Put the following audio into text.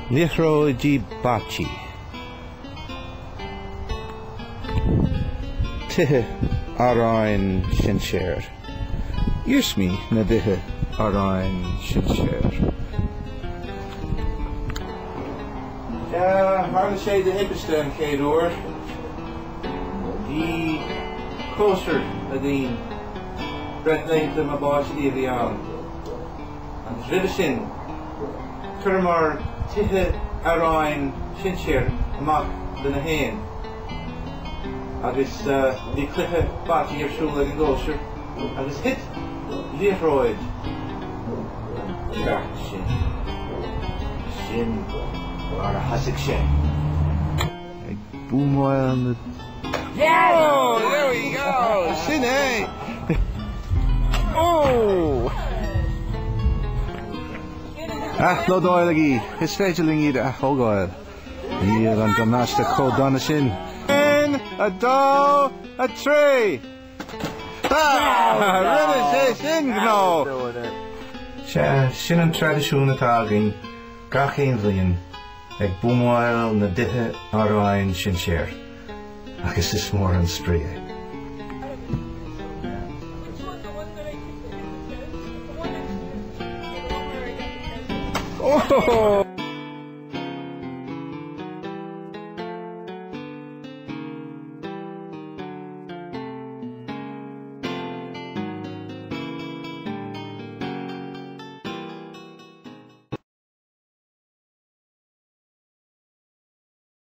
Liathróidí bocce. Tithe aráin sinsear. Iarsmaí na dtithe aráin sinsear. Tharla sé de thimpiste an chéad uair. Bhí cóisir againn, breithlaethanta mo bpáistí a bhí ann. Agus roimhe sin, chuireamar tithe aráin sinsear amach do na héin. Agus bhí cluiche bocce ar siúl ag an gcóisir agus thit liathróid ceart sin. Sin mar a thosaigh sé. Ag buamáil na. Oh, there we go! Sin é! Oh! Athlódálaigí! Is féidir linn iad a aththógáil. Níl an damáiste chomh dona sin. 1, 2, 3! Ah! Rinne sé sin gnó! Sea, sin an traidisiún atá againn gach aon bhliain, ag buamáil na dtithe aráin sinsear, agus is mór an spraoi é. Oh!